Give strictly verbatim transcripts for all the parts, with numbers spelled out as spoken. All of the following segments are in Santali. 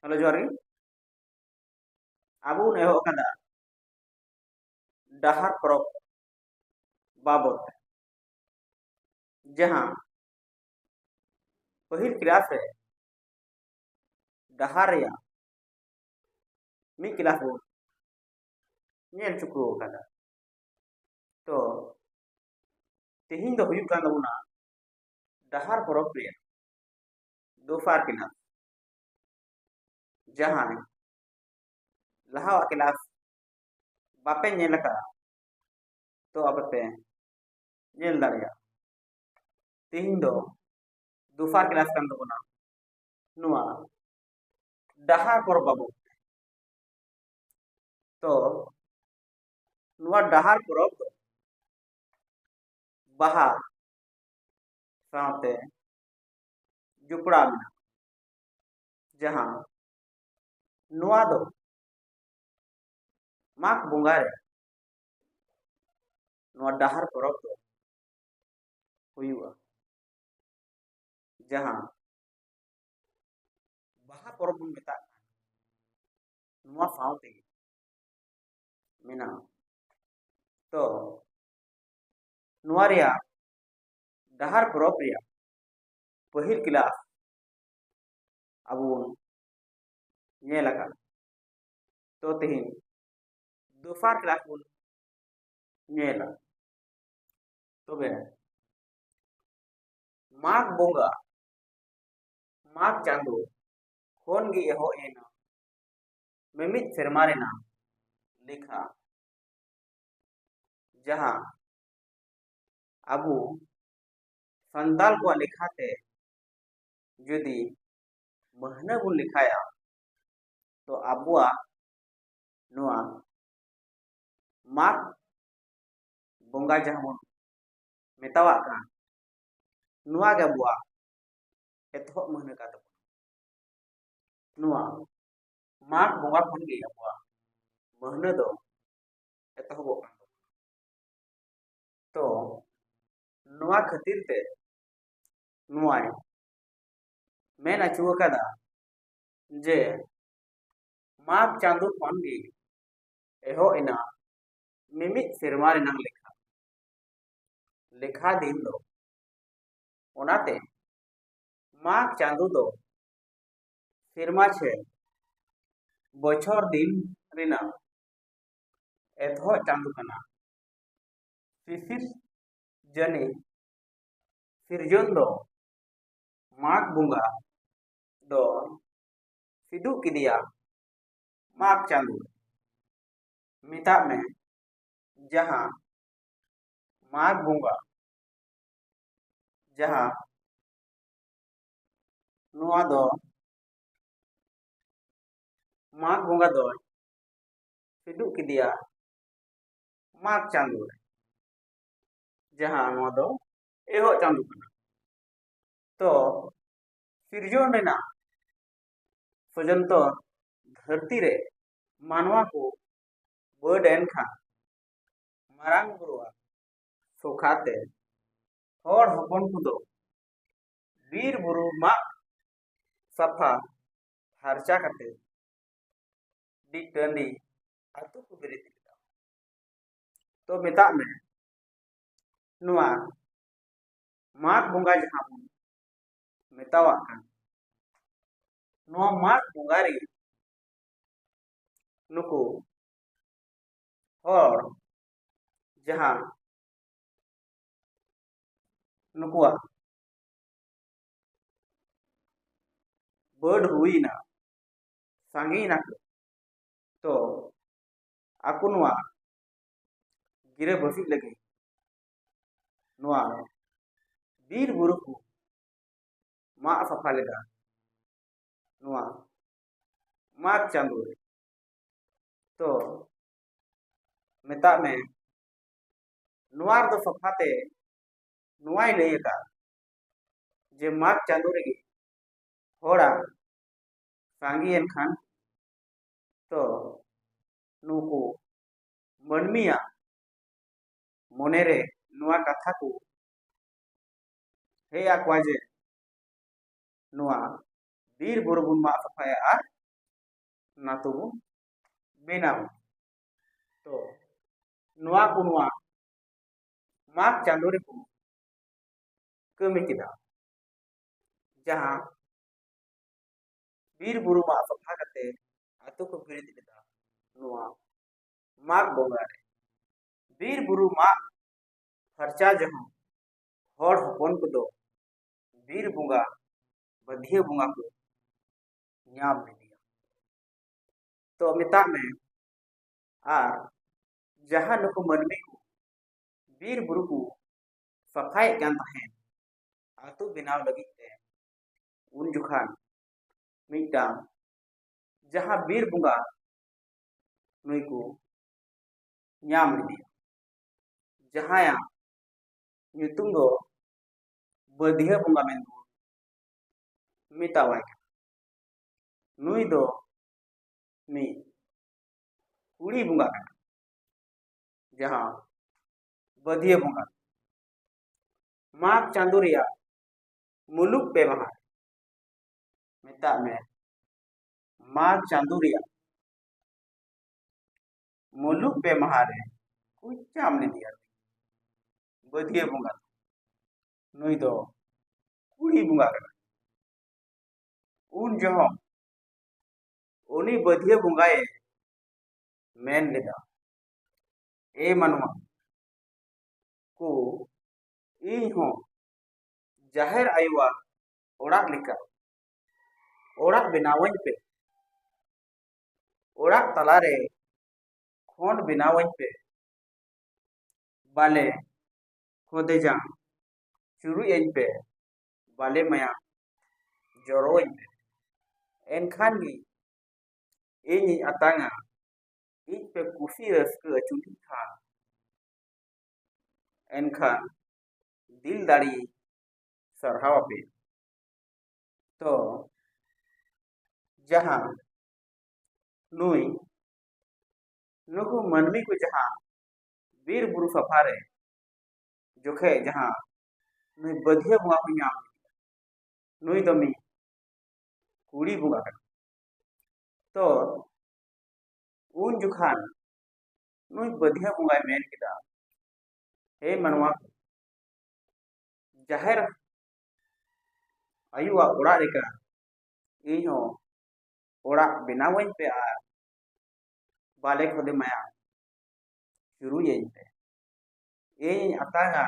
ᱦᱮᱞᱳ, ᱡᱚᱦᱟᱨ ᱜᱮ᱾ ᱟᱵᱚ ᱵᱚᱱ ᱮᱦᱚᱵ ᱟᱠᱟᱫᱟ ᱰᱟᱦᱟᱨ ᱯᱚᱨᱚᱵᱽ ᱵᱟᱵᱚᱛ, ᱡᱟᱦᱟᱸ ᱯᱟᱹᱦᱤᱞ ᱠᱞᱟᱥ ᱨᱮ ᱰᱟᱦᱟᱨ ᱨᱮᱭᱟᱜ ᱢᱤᱫ ᱠᱞᱟᱥ ᱵᱚᱱ ᱧᱮᱞ ᱪᱩᱠᱟᱹᱣ ᱟᱠᱟᱫᱟ᱾ ᱛᱚ, ᱛᱮᱦᱮᱧ ᱫᱚ ᱦᱩᱭᱩᱜ ᱠᱟᱱ ᱛᱟᱵᱚᱱᱟ ᱰᱟᱦᱟᱨ ᱯᱚᱨᱚᱵᱽ ᱨᱮᱭᱟᱜ ᱫᱚᱥᱟᱨ ᱠᱞᱟᱥ, ᱡᱟᱦᱟᱸ ᱞᱟᱦᱟᱣᱟᱜ ᱠᱞᱟᱥ ᱵᱟᱯᱮ ᱧᱮᱞ ᱟᱠᱟᱫᱼᱟ, ᱛᱚ ᱟᱯᱮ ᱯᱮ ᱧᱮᱞ ᱫᱟᱲᱮᱭᱟᱜᱼᱟ᱾ ᱛᱮᱦᱮᱧ ᱫᱚ ᱫᱚᱥᱟᱨ ᱠᱞᱟᱥ ᱠᱟᱱ ᱛᱟᱵᱚᱱᱟ ᱱᱚᱣᱟ ᱰᱟᱦᱟᱨ ᱯᱚᱨᱚᱵᱽ ᱵᱟᱵᱚᱛ᱾ ᱛᱚ, ᱱᱚᱣᱟ ᱰᱟᱦᱟᱨ ᱯᱚᱨᱚᱵᱽ ᱫᱚ ᱵᱟᱦᱟ ᱥᱟᱶᱛᱮ ᱡᱚᱯᱲᱟᱣ ᱢᱮᱱᱟᱜᱼᱟ, ᱡᱟᱦᱟᱸ ᱱᱚᱣᱟ ᱫᱚ ᱢᱟᱜᱽ ᱵᱚᱸᱜᱟ ᱨᱮ ᱱᱚᱣᱟ ᱰᱟᱦᱟᱨ ᱯᱚᱨᱚᱵᱽ ᱫᱚ ᱦᱩᱭᱩᱜᱼᱟ, ᱡᱟᱦᱟᱸ ᱵᱟᱦᱟ ᱯᱚᱨᱚᱵᱽ ᱵᱚᱱ ᱢᱮᱛᱟᱜ ᱠᱟᱱ, ᱱᱚᱣᱟ ᱥᱟᱶ ᱛᱮᱜᱮ ᱢᱮᱱᱟᱜᱼᱟ᱾ ᱛᱚ, ᱱᱚᱣᱟ ᱨᱮᱭᱟᱜ ᱰᱟᱦᱟᱨ ᱯᱚᱨᱚᱵᱽ ᱨᱮᱭᱟᱜ ᱯᱟᱹᱦᱤᱞ ᱠᱞᱟᱥ ᱟᱵᱚ ᱵᱚᱱ ᱧᱮᱞ ᱟᱠᱟᱫ᱾ ᱛᱚ, ᱛᱮᱦᱮᱧ ᱫᱚᱥᱟᱨ ᱠᱞᱟᱥ ᱵᱚᱱ ᱧᱮᱞᱟ᱾ ᱛᱚᱵᱮ, ᱢᱟᱜᱽ ᱵᱚᱸᱜᱟ, ᱢᱟᱜᱽ ᱪᱟᱸᱫᱳ ᱠᱷᱚᱱ ᱜᱮ ᱮᱦᱚᱵ ᱮᱱᱟ ᱢᱤᱢᱤᱫ ᱥᱮᱨᱢᱟ ᱨᱮᱱᱟᱜ ᱞᱮᱠᱷᱟ, ᱡᱟᱦᱟᱸ ᱟᱵᱚ ᱥᱟᱱᱛᱟᱞ ᱠᱚᱣᱟᱜ ᱞᱮᱠᱷᱟᱛᱮ ᱡᱩᱫᱤ ᱢᱟᱹᱦᱱᱟᱹ ᱵᱚᱱ ᱞᱮᱠᱷᱟᱭᱟ, ᱛᱚ ᱟᱵᱚᱣᱟᱜ ᱱᱚᱣᱟ ᱢᱟᱜᱽ ᱵᱚᱸᱜᱟ ᱡᱟᱦᱟᱸ ᱵᱚᱱ ᱢᱮᱛᱟᱣᱟᱜ ᱠᱟᱱ, ᱱᱚᱣᱟ ᱜᱮ ᱟᱵᱚᱣᱟᱜ ᱮᱛᱚᱦᱚᱵ ᱢᱟᱹᱦᱱᱟᱹ ᱠᱟᱱ ᱛᱟᱵᱚᱱᱟ᱾ ᱱᱚᱣᱟ ᱢᱟᱜᱽ ᱵᱚᱸᱜᱟ ᱠᱷᱚᱱ ᱜᱮ ᱟᱵᱚᱣᱟᱜ ᱢᱟᱹᱦᱱᱟᱹ ᱫᱚ ᱮᱛᱚᱦᱚᱵᱚᱜ ᱠᱟᱱ ᱛᱟᱵᱚᱱᱟ᱾ ᱛᱚ, ᱱᱚᱣᱟ ᱠᱷᱟᱹᱛᱤᱨ ᱛᱮ ᱱᱚᱣᱟᱭ ᱢᱮᱱ ᱟᱹᱪᱩ ᱟᱠᱟᱫᱟ ᱡᱮ ᱢᱟᱜᱽ ᱪᱟᱸᱫᱳ ᱠᱷᱚᱱ ᱜᱮ ᱮᱦᱚᱵ ᱮᱱᱟ ᱢᱤᱢᱤᱫ ᱥᱮᱨᱢᱟ ᱨᱮᱱᱟᱜ ᱞᱮᱠᱷᱟ, ᱞᱮᱠᱷᱟ ᱫᱤᱱ ᱫᱚ᱾ ᱚᱱᱟᱛᱮ ᱢᱟᱜᱽ ᱪᱟᱸᱫᱳ ᱫᱚ ᱥᱮᱨᱢᱟ ᱪᱮ ᱵᱚᱪᱷᱚᱨ ᱫᱤᱱ ᱨᱮᱱᱟᱜ ᱮᱛᱚᱦᱚᱵ ᱪᱟᱸᱫᱳ ᱠᱟᱱᱟ᱾ ᱥᱤᱥᱤᱨ ᱡᱟᱹᱱᱤ ᱥᱤᱨᱡᱚᱱ ᱫᱚ ᱢᱟᱜᱽ ᱵᱚᱸᱜᱟ ᱫᱚ ᱥᱤᱫᱩ ᱠᱮᱫᱮᱭᱟ ᱢᱟᱜᱽ ᱪᱟᱸᱫᱳ᱾ ᱢᱮᱛᱟᱜ ᱢᱮ, ᱡᱟᱦᱟᱸ ᱢᱟᱜᱽ ᱵᱚᱸᱜᱟ, ᱡᱟᱦᱟᱸ ᱱᱚᱣᱟ ᱫᱚ ᱢᱟᱜᱽ ᱵᱚᱸᱜᱟ ᱫᱚᱭ ᱥᱤᱫᱩ ᱠᱮᱫᱮᱭᱟ ᱢᱟᱜᱽ ᱪᱟᱸᱫᱳ ᱨᱮ, ᱡᱟᱦᱟᱸ ᱱᱚᱣᱟ ᱫᱚ ᱮᱦᱚᱵ ᱪᱟᱸᱫᱳ ᱠᱟᱱᱟ᱾ ᱛᱚ ᱥᱤᱨᱡᱚᱱ ᱨᱮᱱᱟᱜ ᱯᱚᱨᱡᱚᱱᱛᱚ ᱫᱷᱟᱹᱨᱛᱤ ᱨᱮ ᱢᱟᱱᱣᱟ ᱠᱚ ᱵᱟᱹᱰ ᱮᱱ ᱠᱷᱟᱱ, ᱢᱟᱨᱟᱝ ᱵᱩᱨᱩᱣᱟᱜ ᱥᱚᱠᱷᱟ ᱛᱮ ᱦᱚᱲ ᱦᱚᱯᱚᱱ ᱠᱚᱫᱚ ᱵᱤᱨ ᱵᱩᱨᱩ ᱢᱟᱜ ᱥᱟᱯᱷᱟ ᱯᱷᱟᱨᱪᱟ ᱠᱟᱛᱮ ᱟᱹᱰᱤ ᱴᱟᱺᱰᱤ ᱟᱹᱛᱩ ᱠᱚ ᱵᱮᱨᱮᱫ ᱞᱮᱫᱟ᱾ ᱛᱚ ᱢᱮᱛᱟᱜ ᱢᱮ, ᱱᱚᱣᱟ ᱢᱟᱜᱽ ᱵᱚᱸᱜᱟ ᱡᱟᱦᱟᱸ ᱵᱚᱱ ᱢᱮᱛᱟᱣᱟᱜ ᱠᱟᱱ, ᱱᱚᱣᱟ ᱢᱟᱜᱽ ᱵᱚᱸᱜᱟ ᱨᱮ ᱱᱩᱠᱩ ᱦᱚᱲ ᱡᱟᱦᱟᱸ ᱱᱩᱠᱩᱣᱟᱜ ᱵᱟᱹᱰ ᱦᱩᱭᱱᱟ, ᱥᱟᱸᱜᱮᱭᱮᱱᱟ ᱠᱚ, ᱛᱚ ᱟᱠᱚ ᱱᱚᱣᱟ ᱜᱤᱨᱟᱹ ᱵᱟᱹᱥᱤ ᱞᱟᱹᱜᱤᱫ ᱱᱚᱣᱟ ᱵᱤᱨ ᱵᱩᱨᱩ ᱠᱚ ᱢᱟᱜ ᱥᱟᱯᱷᱟ ᱞᱮᱫᱟ ᱱᱚᱣᱟ ᱢᱟᱜᱽ ᱪᱟᱸᱫᱳ ᱨᱮ᱾ ᱛᱚ ᱢᱮᱛᱟᱜ ᱢᱮ, ᱱᱚᱣᱟ ᱨᱮᱫᱚ ᱥᱟᱯᱷᱟ ᱛᱮ ᱱᱚᱣᱟᱭ ᱞᱟᱹᱭ ᱟᱠᱟᱫ ᱡᱮ ᱢᱟᱜᱽ ᱪᱟᱸᱫᱳ ᱨᱮᱜᱮ ᱦᱚᱲᱟᱜ ᱥᱟᱸᱜᱮᱭᱮᱱ ᱠᱷᱟᱱ, ᱛᱚ ᱱᱩᱠᱩ ᱢᱟᱹᱱᱢᱤᱭᱟᱜ ᱢᱚᱱᱮᱨᱮ ᱱᱚᱣᱟ ᱠᱟᱛᱷᱟ ᱠᱚ ᱦᱮᱡ ᱟᱠᱚᱣᱟ ᱡᱮ ᱱᱚᱣᱟ ᱵᱤᱨ ᱵᱩᱨᱩ ᱵᱚᱱ ᱢᱟᱜ ᱥᱟᱯᱷᱟᱭᱟ ᱟᱨ ᱱᱟᱛᱩ ᱵᱚᱱ ᱵᱮᱱᱟᱣᱟ᱾ ᱛᱚ ᱱᱚᱣᱟ ᱠᱚ ᱱᱚᱣᱟ ᱢᱟᱜᱽ ᱪᱟᱸᱫᱳ ᱨᱮᱠᱚ ᱠᱟᱹᱢᱤ ᱠᱮᱫᱟ, ᱡᱟᱦᱟᱸ ᱵᱤᱨ ᱵᱩᱨᱩ ᱢᱟᱜ ᱥᱟᱯᱷᱟ ᱠᱟᱛᱮ ᱟᱛᱳ ᱠᱚ ᱵᱮᱨᱮᱫ ᱞᱮᱫᱟ᱾ ᱱᱚᱣᱟ ᱢᱟᱜᱽ ᱵᱚᱸᱜᱟ ᱨᱮ ᱵᱤᱨ ᱵᱩᱨᱩ ᱢᱟᱜ ᱯᱷᱟᱨᱪᱟ ᱡᱚᱦᱚᱜ ᱦᱚᱲ ᱦᱚᱯᱚᱱ ᱠᱚᱫᱚ ᱵᱤᱨ ᱵᱚᱸᱜᱟ, ᱵᱟᱹᱫᱷᱤᱭᱟᱹ ᱵᱚᱸᱜᱟ ᱠᱚ ᱧᱟᱢ ᱞᱮᱫᱮᱭᱟ᱾ ᱛᱚ ᱢᱮᱛᱟᱜ ᱢᱮ, ᱟᱨ ᱡᱟᱦᱟᱸ ᱱᱩᱠᱩ ᱢᱟᱹᱱᱢᱤ ᱠᱚ ᱵᱤᱨ ᱵᱩᱨᱩ ᱠᱚ ᱥᱟᱯᱷᱟᱭᱮᱫ ᱠᱟᱱ ᱛᱟᱦᱮᱸᱫ ᱟᱹᱛᱩ ᱵᱮᱱᱟᱣ ᱞᱟᱹᱜᱤᱫ ᱛᱮ, ᱩᱱ ᱡᱚᱠᱷᱟᱱ ᱢᱤᱫᱴᱟᱝ ᱡᱟᱦᱟᱸ ᱵᱤᱨ ᱵᱚᱸᱜᱟ ᱱᱩᱭ ᱠᱚ ᱧᱟᱢ ᱞᱮᱫᱮᱭᱟ, ᱡᱟᱦᱟᱸᱭᱟᱜ ᱧᱩᱛᱩᱢ ᱫᱚ ᱵᱟᱹᱫᱷᱤᱭᱟᱹ ᱵᱚᱸᱜᱟ ᱢᱮᱱᱛᱮ ᱢᱮᱛᱟᱣᱟᱭ ᱠᱟᱱᱟ᱾ ᱱᱩᱭ ᱫᱚ ᱢᱤᱫ ᱠᱩᱲᱤ ᱵᱚᱸᱜᱟ ᱠᱟᱱᱟ, ᱡᱟᱦᱟᱸ ᱵᱟᱹᱫᱷᱤᱭᱟᱹ ᱵᱚᱸᱜᱟ᱾ ᱢᱟᱜᱽ ᱪᱟᱸᱫᱳ ᱨᱮᱭᱟᱜ ᱢᱩᱞᱩᱠ ᱯᱮ ᱢᱟᱦᱟ, ᱢᱮᱛᱟᱜ ᱢᱮ, ᱢᱟᱜᱽ ᱪᱟᱸᱫᱳ ᱨᱮᱭᱟᱜ ᱢᱩᱞᱩᱠ ᱯᱮ ᱢᱟᱦᱟ ᱨᱮ ᱠᱚ ᱧᱟᱢ ᱞᱮᱫᱮᱭᱟ ᱵᱟᱹᱫᱷᱤᱭᱟᱹ ᱵᱚᱸᱜᱟ᱾ ᱱᱩᱭ ᱫᱚ ᱠᱩᱲᱤ ᱵᱚᱸᱜᱟ ᱠᱟᱱᱟᱭ᱾ ᱩᱱ ᱡᱚᱦᱚᱜ ᱩᱱᱤ ᱵᱟᱹᱫᱷᱤᱭᱟᱹ ᱵᱚᱸᱜᱟᱭᱮ ᱢᱮᱱ ᱞᱮᱫᱟ, ᱮ ᱢᱟᱱᱣᱟ ᱠᱚ, ᱤᱧ ᱦᱚᱸ ᱡᱟᱦᱮᱨ ᱟᱭᱳᱣᱟᱜ ᱚᱲᱟᱜ ᱞᱮᱠᱟ ᱚᱲᱟᱜ ᱵᱮᱱᱟᱣᱟᱹᱧ ᱯᱮ᱾ ᱚᱲᱟᱜ ᱛᱟᱞᱟᱨᱮ ᱠᱷᱚᱸᱰ ᱵᱮᱱᱟᱣᱟᱹᱧ ᱯᱮ᱾ ᱵᱟᱞᱮ ᱠᱷᱚᱫᱮ ᱡᱟᱝ ᱪᱩᱨᱩᱡ ᱟᱹᱧ ᱯᱮ, ᱵᱟᱞᱮ ᱢᱟᱭᱟᱢ ᱡᱚᱨᱚᱣᱟᱹᱧ ᱯᱮ᱾ ᱮᱱᱠᱷᱟᱱ ᱜᱮ ᱤᱧᱤᱧ ᱟᱛᱟᱝᱟ, ᱤᱧ ᱯᱮ ᱠᱩᱥᱤ ᱨᱟᱹᱥᱠᱟᱹ ᱟᱹᱪᱩᱨᱤᱧ ᱠᱷᱟᱱ, ᱮᱱᱠᱷᱟᱱ ᱫᱤᱞ ᱫᱟᱲᱮ ᱥᱟᱨᱦᱟᱣ ᱟᱯᱮ᱾ ᱛᱚ ᱡᱟᱦᱟᱸ ᱱᱩᱭ, ᱱᱩᱠᱩ ᱢᱟᱹᱱᱢᱤ ᱠᱚ ᱡᱟᱦᱟᱸ ᱵᱤᱨ ᱵᱩᱨᱩ ᱥᱟᱯᱷᱟ ᱨᱮ ᱡᱚᱠᱷᱮᱡ ᱡᱟᱦᱟᱸ ᱱᱩᱭ ᱵᱟᱹᱫᱷᱤᱭᱟᱹ ᱵᱚᱸᱜᱟ ᱠᱚ ᱧᱟᱢ, ᱱᱩᱭ ᱫᱚ ᱢᱤᱫ ᱠᱩᱲᱤ ᱵᱚᱸᱜᱟ ᱠᱟᱱᱟ᱾ ᱛᱚ ᱩᱱ ᱡᱚᱠᱷᱟᱱ ᱱᱩᱭ ᱵᱟᱹᱫᱷᱤᱭᱟᱹ ᱵᱚᱸᱜᱟᱭ ᱢᱮᱱ ᱠᱮᱫᱟ, ᱦᱮ ᱢᱟᱱᱣᱟ ᱠᱚ, ᱡᱟᱦᱮᱨ ᱟᱭᱳᱣᱟᱜ ᱚᱲᱟᱜ ᱞᱮᱠᱟ ᱤᱧ ᱦᱚᱸ ᱚᱲᱟᱜ ᱵᱮᱱᱟᱣᱟᱹᱧ ᱯᱮ ᱟᱨ ᱵᱟᱞᱮ ᱠᱷᱚᱫᱮ ᱢᱟᱭᱟ ᱪᱩᱨᱩᱡᱟᱹᱧ ᱯᱮ᱾ ᱤᱧ ᱟᱛᱟᱝᱟ,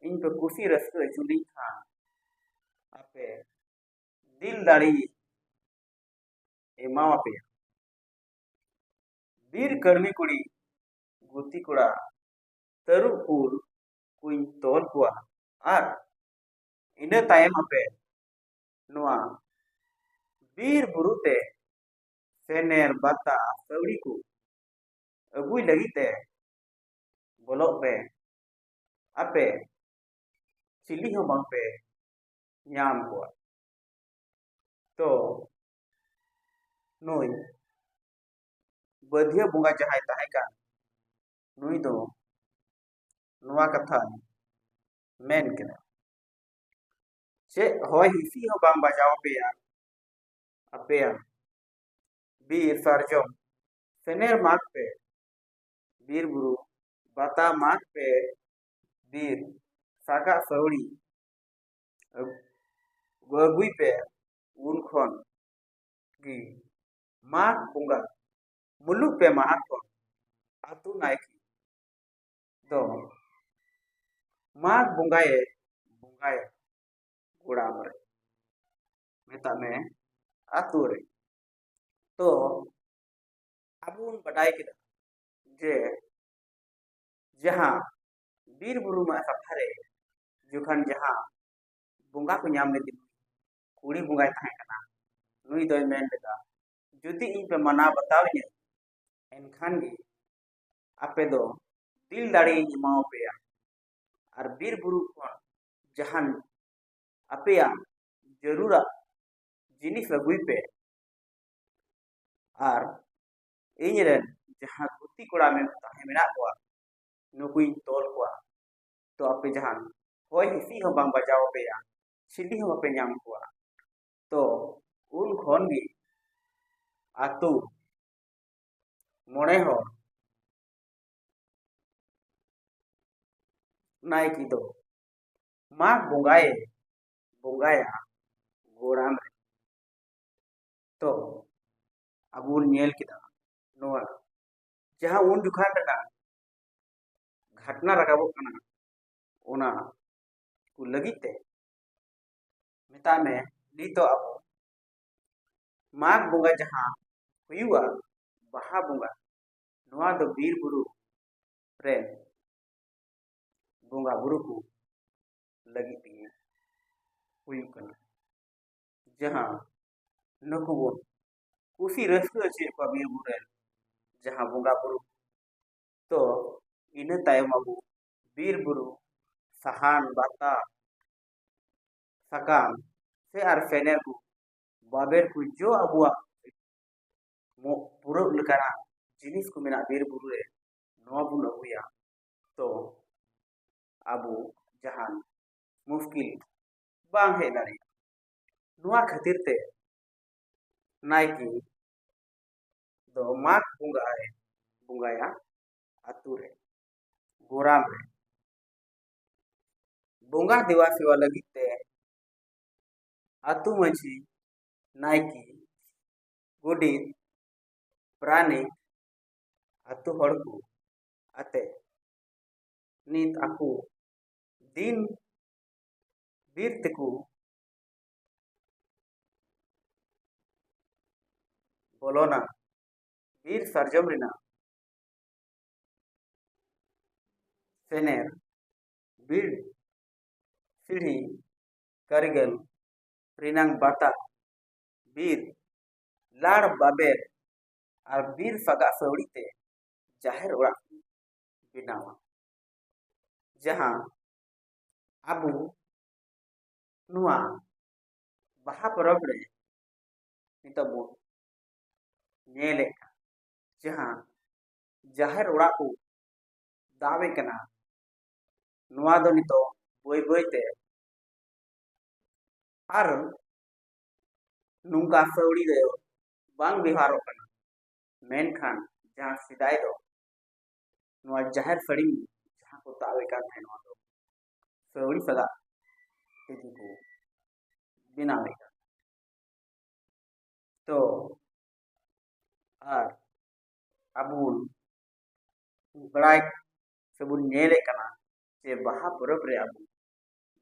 ᱤᱧ ᱯᱮ ᱠᱩᱥᱤ ᱨᱟᱹᱥᱠᱟᱹ ᱦᱚᱪᱚ ᱞᱤᱧ ᱠᱷᱟᱱ ᱟᱯᱮ ᱫᱤᱞ ᱫᱟᱲᱮ ᱮᱢᱟᱣᱟᱯᱮᱭᱟ᱾ ᱵᱤᱨ ᱠᱟᱹᱲᱢᱤ ᱠᱩᱲᱤ, ᱜᱩᱛᱤ ᱠᱚᱲᱟ, ᱛᱟᱹᱨᱩᱵ ᱠᱩᱞ ᱠᱚᱧ ᱛᱚᱞ ᱠᱚᱣᱟ ᱟᱨ ᱤᱱᱟᱹ ᱛᱟᱭᱚᱢ ᱟᱯᱮ ᱱᱚᱣᱟ ᱵᱤᱨ ᱵᱩᱨᱩ ᱛᱮ ᱥᱮᱱᱮᱨ, ᱵᱟᱛᱟ, ᱥᱟᱹᱣᱲᱤ ᱠᱚ ᱟᱹᱜᱩᱭ ᱞᱟᱹᱜᱤᱫ ᱛᱮ ᱵᱚᱞᱚᱜ ᱯᱮ᱾ ᱟᱯᱮ ᱪᱤᱞᱤ ᱦᱚᱸ ᱵᱟᱝ ᱯᱮ ᱧᱟᱢ ᱠᱚᱣᱟ᱾ ᱛᱚ ᱱᱩᱭ ᱵᱟᱹᱫᱷᱤᱭᱟᱹ ᱵᱚᱸᱜᱟ ᱡᱟᱦᱟᱸᱭ ᱛᱟᱦᱮᱸ ᱠᱟᱱ, ᱱᱩᱭ ᱫᱚ ᱱᱚᱣᱟ ᱠᱟᱛᱷᱟ ᱢᱮᱱ ᱠᱮᱫᱟ, ᱪᱮᱫ ᱦᱚᱭ ᱦᱤᱸᱥᱤᱫ ᱦᱚᱸ ᱵᱟᱝ ᱵᱟᱡᱟᱣ ᱟᱯᱮᱭᱟ, ᱟᱯᱮᱭᱟ ᱵᱤᱨ ᱥᱟᱨᱡᱚᱢ ᱥᱮᱱᱮᱨ ᱢᱟᱜᱽ ᱯᱮ, ᱵᱤᱨ ᱵᱩᱨᱩ ᱵᱟᱛᱟ ᱢᱟᱜᱽ ᱯᱮ, ᱵᱤᱨ ᱥᱟᱜᱟᱫ ᱥᱟᱹᱣᱲᱤ ᱟᱹᱜᱩ-, ᱟᱹᱜᱩᱭ ᱯᱮ, ᱩᱱ ᱠᱷᱚᱱ ᱜᱮ ᱢᱟᱜᱽ ᱵᱚᱸᱜᱟ ᱢᱩᱞᱩᱜ ᱯᱮ ᱢᱟᱦᱟ ᱠᱷᱚᱱ ᱟᱹᱛᱩ ᱱᱟᱭᱠᱮ ᱫᱚ ᱢᱟᱜᱽ ᱵᱚᱸᱜᱟᱭᱮ ᱵᱚᱸᱜᱟᱭᱟ ᱜᱚᱲᱟᱢ ᱨᱮ, ᱢᱮᱛᱟᱜ ᱢᱮ ᱟᱹᱛᱩ ᱨᱮ᱾ ᱛᱚ ᱟᱵᱚ ᱵᱚᱱ ᱵᱟᱰᱟᱭ ᱠᱮᱫᱟ ᱡᱮ ᱡᱟᱦᱟᱸ ᱵᱤᱨ ᱵᱩᱨᱩ ᱢᱟᱜ ᱠᱟᱛᱷᱟ ᱨᱮ ᱡᱚᱠᱷᱚᱱ ᱡᱟᱦᱟᱸ ᱵᱚᱸᱜᱟ ᱠᱚ ᱧᱟᱢ ᱞᱮᱫᱮ ᱠᱩᱲᱤ ᱵᱚᱸᱜᱟᱭ ᱛᱟᱦᱮᱸ ᱠᱟᱱᱟ, ᱱᱩᱭ ᱫᱚᱭ ᱢᱮᱱ ᱞᱮᱫᱟ, ᱡᱩᱫᱤ ᱤᱧ ᱯᱮ ᱢᱟᱱᱟᱣ ᱵᱟᱛᱟᱣ ᱤᱧᱟᱹ, ᱮᱱᱠᱷᱟᱱ ᱜᱮ ᱟᱯᱮ ᱫᱚ ᱫᱤᱞ ᱫᱟᱲᱮᱭᱤᱧ ᱮᱢᱟᱣᱟᱯᱮᱭᱟ᱾ ᱟᱨ ᱵᱤᱨ ᱵᱩᱨᱩ ᱠᱷᱚᱱ ᱡᱟᱦᱟᱱ ᱟᱯᱮᱭᱟᱜ ᱡᱟᱹᱨᱩᱲᱟᱜ ᱡᱤᱱᱤᱥ ᱟᱹᱜᱩᱭ ᱯᱮ᱾ ᱟᱨ ᱤᱧ ᱨᱮᱱ ᱡᱟᱦᱟᱸ ᱜᱩᱛᱤ ᱠᱚᱲᱟ ᱢᱮᱱ-, ᱛᱟᱦᱮᱸ ᱢᱮᱱᱟᱜ ᱠᱚᱣᱟ, ᱱᱩᱠᱩᱧ ᱛᱚᱞ ᱠᱚᱣᱟ᱾ ᱛᱚ ᱟᱯᱮ ᱡᱟᱦᱟᱱ ᱦᱚᱭ ᱦᱤᱸᱥᱤᱫ ᱦᱚᱸ ᱵᱟᱝ ᱵᱟᱡᱟᱣ ᱟᱯᱮᱭᱟ, ᱪᱤᱞᱤ ᱦᱚᱸ ᱵᱟᱯᱮ ᱧᱟᱢ ᱠᱚᱣᱟ᱾ ᱛᱚ ᱠᱷᱚᱱ ᱜᱮ ᱟᱛᱳ ᱢᱚᱬᱮ ᱦᱚᱲ ᱱᱟᱭᱠᱮ ᱫᱚ ᱢᱟᱜᱽ ᱵᱚᱸᱜᱟᱭᱮ ᱵᱚᱸᱜᱟᱭᱟ ᱜᱚᱨᱟᱢ ᱨᱮ᱾ ᱛᱚ ᱟᱵᱚ ᱵᱚᱱ ᱧᱮᱞ ᱠᱮᱫᱟ ᱱᱚᱣᱟ ᱡᱟᱦᱟᱸ ᱩᱱ ᱡᱚᱠᱷᱟᱱ ᱨᱮᱱᱟᱜ ᱜᱷᱟᱴᱱᱟ ᱨᱟᱠᱟᱵᱚᱜ ᱠᱟᱱᱟ, ᱚᱱᱟ ᱠᱚ ᱞᱟᱹᱜᱤᱫ ᱛᱮ ᱢᱮᱛᱟᱜ ᱢᱮ, ᱱᱤᱛᱚᱜ ᱟᱵᱚ ᱢᱟᱜᱽ ᱵᱚᱸᱜᱟ ᱡᱟᱦᱟᱸ ᱦᱩᱭᱩᱜᱼᱟ, ᱵᱟᱦᱟ ᱵᱚᱸᱜᱟ, ᱱᱚᱣᱟ ᱫᱚ ᱵᱤᱨ ᱵᱩᱨᱩ ᱨᱮ ᱵᱚᱸᱜᱟ ᱵᱩᱨᱩ ᱠᱚ ᱞᱟᱹᱜᱤᱫ ᱛᱮᱜᱮ ᱦᱩᱭᱩᱜ ᱠᱟᱱᱟ, ᱡᱟᱦᱟᱸ ᱱᱩᱠᱩ ᱵᱚᱱ ᱠᱩᱥᱤ ᱨᱟᱹᱥᱠᱟᱹ ᱦᱚᱪᱚᱭᱮᱫ ᱠᱚᱣᱟ ᱵᱤᱨ ᱵᱩᱨᱩ ᱨᱮᱱ ᱡᱟᱦᱟᱸ ᱵᱚᱸᱜᱟ ᱵᱩᱨᱩ᱾ ᱛᱚ ᱤᱱᱟᱹ ᱛᱟᱭᱚᱢ ᱟᱵᱚ ᱵᱤᱨ ᱵᱩᱨᱩ ᱥᱟᱦᱟᱱ, ᱵᱟᱛᱟ, ᱥᱟᱠᱟᱢ ᱥᱮ ᱟᱨ ᱥᱮᱱᱮᱨ ᱠᱚ, ᱵᱟᱵᱮᱨ ᱠᱚ, ᱡᱚ ᱟᱵᱚᱣᱟᱜ ᱢᱚ-, ᱯᱩᱨᱟᱹᱜ ᱞᱮᱠᱟᱱᱟᱜ ᱡᱤᱱᱤᱥ ᱠᱚ ᱢᱮᱱᱟᱜ ᱵᱤᱨ ᱵᱩᱨᱩ ᱨᱮ, ᱱᱚᱣᱟ ᱵᱚᱱ ᱟᱹᱜᱩᱭᱟ, ᱛᱚ ᱟᱵᱚ ᱡᱟᱦᱟᱱ ᱢᱩᱥᱠᱤᱞ ᱵᱟᱝ ᱦᱮᱡ ᱫᱟᱲᱮᱭᱟᱜᱼᱟ᱾ ᱱᱚᱣᱟ ᱠᱷᱟᱹᱛᱤᱨ ᱛᱮ ᱱᱟᱭᱠᱮ ᱫᱚ ᱢᱟᱜᱽ ᱵᱚᱸᱜᱟᱭ ᱵᱚᱸᱜᱟᱭᱟ ᱟᱛᱳ ᱨᱮ, ᱜᱚᱨᱟᱢ ᱨᱮ᱾ ᱵᱚᱸᱜᱟ ᱫᱮᱵᱟ ᱥᱮᱵᱟ ᱞᱟᱹᱜᱤᱫ ᱛᱮ ᱟᱛᱳ ᱢᱟᱹᱡᱷᱤ, ᱱᱟᱭᱠᱮ, ᱜᱚᱰᱮᱛ, ᱯᱟᱨᱟᱱᱤᱠ, ᱟᱛᱳ ᱦᱚᱲ ᱠᱚ ᱟᱛᱮ ᱱᱤᱛ ᱟᱠᱚ ᱫᱤᱱ ᱵᱤᱨ ᱛᱮᱠᱚ ᱵᱚᱞᱚᱱᱟ᱾ ᱵᱤᱨ ᱥᱟᱨᱡᱚᱢ ᱨᱮᱱᱟᱜ ᱥᱮᱱᱮᱨ, ᱵᱤᱨ ᱥᱤᱲᱦᱤ, ᱠᱟᱹᱨᱤᱜᱚᱞ ᱨᱮᱱᱟᱝ ᱵᱟᱛᱟ, ᱵᱤᱨ ᱞᱟᱲ ᱵᱟᱵᱮᱨ ᱟᱨ ᱵᱤᱨ ᱥᱟᱜᱟᱜ ᱥᱟᱹᱣᱲᱤ ᱛᱮ ᱡᱟᱦᱮᱨ ᱚᱲᱟᱜ ᱠᱚ ᱵᱮᱱᱟᱣᱟ, ᱡᱟᱦᱟᱸ ᱟᱵᱚ ᱱᱚᱣᱟ ᱵᱟᱦᱟ ᱯᱚᱨᱚᱵᱽ ᱨᱮ ᱱᱤᱛᱚᱜ ᱵᱚᱱ ᱧᱮᱞᱮᱫ ᱠᱟᱱ ᱡᱟᱦᱟᱸ ᱡᱟᱦᱮᱨ ᱚᱲᱟᱜ ᱠᱚ ᱫᱟᱵᱮᱫ ᱠᱟᱱᱟ, ᱱᱚᱣᱟ ᱫᱚ ᱱᱤᱛᱚᱜ ᱵᱟᱹᱭ ᱵᱟᱹᱭ ᱛᱮ ᱟᱨ ᱱᱚᱝᱠᱟ ᱥᱟᱹᱣᱲᱤ ᱫᱚ ᱵᱟᱝ ᱵᱮᱣᱦᱟᱨᱚᱜ ᱠᱟᱱᱟ᱾ ᱢᱮᱱᱠᱷᱟᱱ ᱡᱟᱦᱟᱸ ᱥᱮᱫᱟᱭ ᱫᱚ ᱱᱚᱣᱟ ᱡᱟᱦᱮᱨ ᱥᱟᱹᱲᱤᱢ ᱡᱟᱦᱟᱸ ᱠᱚ ᱫᱟᱵ ᱮᱫ ᱠᱟᱱ ᱛᱟᱦᱮᱸ, ᱱᱚᱣᱟ ᱫᱚ ᱥᱟᱹᱣᱲᱤ ᱥᱟᱞᱟᱜ ᱛᱮᱜᱮ ᱠᱚ ᱵᱮᱱᱟᱣᱮᱫ ᱠᱟᱱ᱾ ᱛᱚ ᱟᱨ ᱟᱵᱚ ᱵᱚᱱ ᱵᱟᱲᱟᱭ ᱥᱮᱵᱚᱱ ᱧᱮᱞᱮᱫ ᱠᱟᱱᱟ ᱡᱮ ᱵᱟᱦᱟ ᱯᱚᱨᱚᱵᱽ ᱨᱮ ᱟᱵᱚ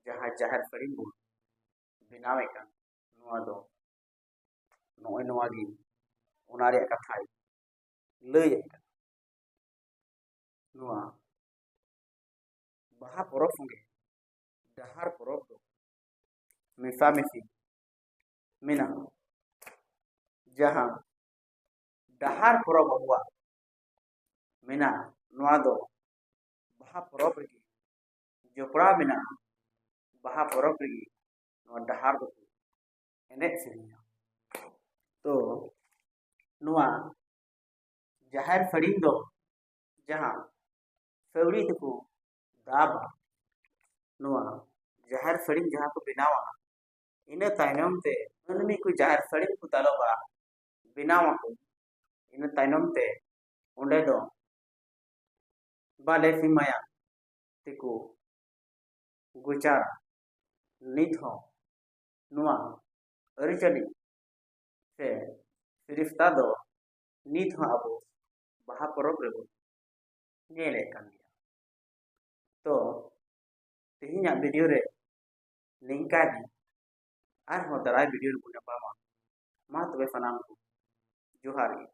ᱡᱟᱦᱟᱸ ᱡᱟᱦᱮᱨ ᱥᱟᱹᱲᱤᱢ ᱵᱚᱱ ᱵᱮᱱᱟᱣᱮᱫ ᱠᱟᱱ, ᱱᱚᱣᱟ ᱫᱚ ᱱᱚᱜᱼᱚᱭ ᱱᱚᱣᱟ ᱜᱮ ᱚᱱᱟ ᱨᱮᱭᱟᱜ ᱠᱟᱛᱷᱟᱭ ᱞᱟᱹᱭᱮᱫ ᱠᱟᱱᱟ᱾ ᱱᱚᱣᱟ ᱵᱟᱦᱟ ᱯᱚᱨᱚᱵᱽ ᱥᱚᱸᱜᱮ ᱰᱟᱦᱟᱨ ᱯᱚᱨᱚᱵᱽ ᱫᱚ ᱢᱮᱥᱟᱢᱤᱥᱤ ᱢᱮᱱᱟᱜᱼᱟ᱾ ᱡᱟᱦᱟᱸ ᱰᱟᱦᱟᱨ ᱯᱚᱨᱚᱵᱽ ᱟᱵᱚᱣᱟᱜ ᱢᱮᱱᱟᱜᱼᱟ, ᱱᱚᱣᱟ ᱫᱚ ᱵᱟᱦᱟ ᱯᱚᱨᱚᱵᱽ ᱨᱮᱜᱮ ᱡᱚᱯᱲᱟᱣ ᱢᱮᱱᱟᱜᱼᱟ᱾ ᱵᱟᱦᱟ ᱯᱚᱨᱚᱵᱽ ᱨᱮᱜᱮ ᱱᱚᱣᱟ ᱰᱟᱦᱟᱨ ᱫᱚᱠᱚ ᱮᱱᱮᱡ ᱥᱮᱨᱮᱧᱟ᱾ ᱛᱚ ᱱᱚᱣᱟ ᱡᱟᱦᱮᱨ ᱥᱟᱹᱲᱤᱢ ᱫᱚ ᱡᱟᱦᱟᱸ ᱥᱟᱹᱣᱲᱤ ᱛᱮᱠᱚ ᱫᱟᱵᱟ, ᱱᱚᱣᱟ ᱡᱟᱦᱮᱨ ᱥᱟᱹᱲᱤᱢ ᱡᱟᱦᱟᱸ ᱠᱚ ᱵᱮᱱᱟᱣᱟ, ᱤᱱᱟᱹ ᱛᱟᱭᱱᱚᱢ ᱛᱮ ᱢᱟᱹᱱᱢᱤ ᱠᱚ ᱡᱟᱦᱮᱨ ᱥᱟᱹᱲᱤᱢ ᱠᱚ ᱫᱟᱞᱚᱵᱟ, ᱵᱮᱱᱟᱣᱟᱠᱚ᱾ ᱤᱱᱟᱹ ᱛᱟᱭᱱᱚᱢ ᱛᱮ ᱚᱸᱰᱮ ᱫᱚ ᱵᱟᱞᱮ ᱥᱤᱢᱟᱭᱟ ᱛᱮᱠᱚ ᱜᱚᱪᱟᱨᱟ᱾ ᱱᱤᱛ ᱦᱚᱸ ᱱᱚᱣᱟ ᱟᱹᱨᱤᱪᱟᱹᱞᱤ ᱥᱮ ᱥᱤᱨᱤᱯᱛᱟ ᱫᱚ ᱱᱤᱛ ᱦᱚᱸ ᱟᱵᱚ ᱵᱟᱦᱟ ᱯᱚᱨᱚᱵᱽ ᱨᱮᱵᱚᱱ ᱧᱮᱞᱮᱫ ᱠᱟᱱ ᱜᱮᱭᱟ᱾ ᱛᱚ ᱛᱮᱦᱮᱧᱟᱜ ᱵᱷᱤᱰᱤᱭᱳ ᱨᱮ ᱱᱤᱝᱠᱟ ᱜᱮ, ᱟᱨᱦᱚᱸ ᱫᱟᱨᱟᱭ ᱵᱷᱤᱰᱤᱭᱳ ᱨᱮᱵᱚᱱ ᱧᱟᱯᱟᱢᱟ᱾ ᱢᱟ ᱛᱚᱵᱮ ᱥᱟᱱᱟᱢ ᱠᱚ ᱡᱚᱦᱟᱨ ᱜᱮ᱾